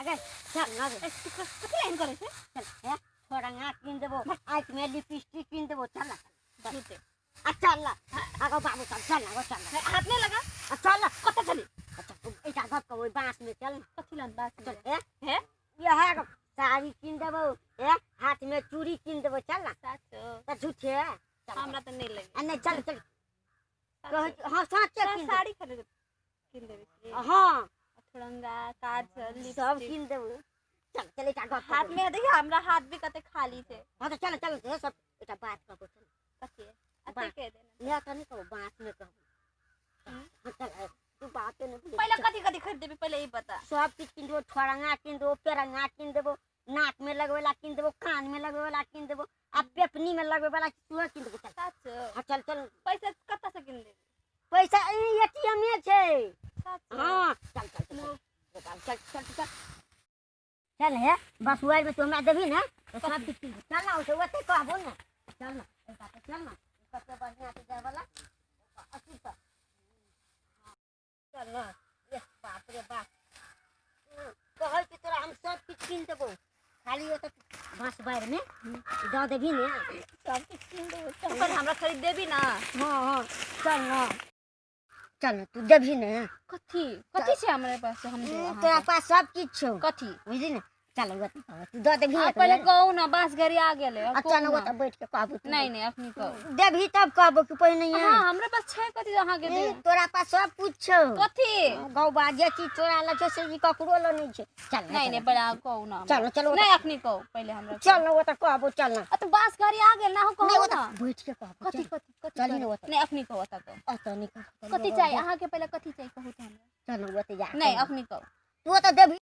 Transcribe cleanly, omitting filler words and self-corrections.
अरे चल ना रे। कथी लाइन करे छै? चल हे छोरंगा किन देबो, आँख में लिपस्टिक किन देबो, चल ना। झूठे। आ चल ना, आगो बाबू चल, चल ना, चल ना। हाथ नहीं लगा। आ चल ना। कत चली? अच्छा एटा गप कहो, ओइ बांस में चल ना। कथी लान बांस में? चल हे। हे? ये है साड़ी किन देबो, हे हाथ में चूड़ी किन देबो, चल ना। साचो। त झूठे। चल। हमरा त नहीं लगे। आ नहीं चल चल। साचो। कह हां साचे किन देबो। साड़ी खरीद किन देबे छी। हां। थोड़ंगा काजल सब लिपस्टिक किन देबो। चल चल एटा गप हाथ में देखिए हमरा हाथ भी कते खाली छै। हां त चल चल हे सब एटा बात कहबो चल। कथी? अते बात। कह देना। नहीं तो नहीं कहो, बात में कहो। हाँ, चल तू बात नहीं बोली। पहले कथी कथी खरीद देबी पहले ई बता। सब चीज किन देबो, छोरंगा किन देबो, पेरंगा किन देबो, नाक में लगवे वाला किन देबो, कान में लगवे वाला किन देबो, आ पेपनी में लगवे वाला सेहो किन देबो। चल। साचो। हाँ चल चल। पैसा कत से किन देबी? पैसा ई एटीएम में छै। साचो। हाँ चल चल चल चल चल चल चल चल हे बस हुआ में तू हमरा देबी ना तो सब चीज किन देबो। चल ना ओते ओते कहबो ना। चल ना ऐसा पे चल ना, कते बढ़िया से जाय वाला अथी पर। चल ना, ए बाप रे बाप, कहै छी तोरा हम सब किछु किन देबो, खाली ओतऽ बाँस बारि में दऽ देबी ने सब किछु किन देबो। चल पर हमरा खरीद देबी ना? हाँ हाँ चल ना, चल ना तू देबी ने। कथी कथी छै हमरा पास? हम देब अहाँके। तोरा पास सब किछु छौ। कथी? बुझली ने? चल ओतऽ तू दऽ देबी ने। पहिले कहू ना, बाँस घड़ी आ गेलै। अच्छा ना ओतऽ बैठ के कहबो। नहीं नहीं अखनी कहू। देबही तब कहबो कि पहिने। हां हमरा पास छै कथी अहाँ के देब? तोरा पास सब कुछ छौ। कथी? गौबा जे चीज तोरा लग छै से ककरो लग नहीं छै। चल नहीं नहीं पहिले अहाँ कहू ना। चल चल नहीं अखनी कहू पहिले हमरा। चल ना ओतऽ कहबो, चल ना। आ त बाँस घड़ी आ गेल ना, हम कहू ना। बैठ के कहबो। कथी कथी कथी? चल ना ओतऽ। नहीं अखनी कहू, ओतऽ कहू। ओतऽ नहीं कहू। कथी चाही अहाँ के? पहिले कथी चाही कहू त हमरा। चल ओतऽ जा। नहीं अखनी कहू। तू ओतऽ देबही।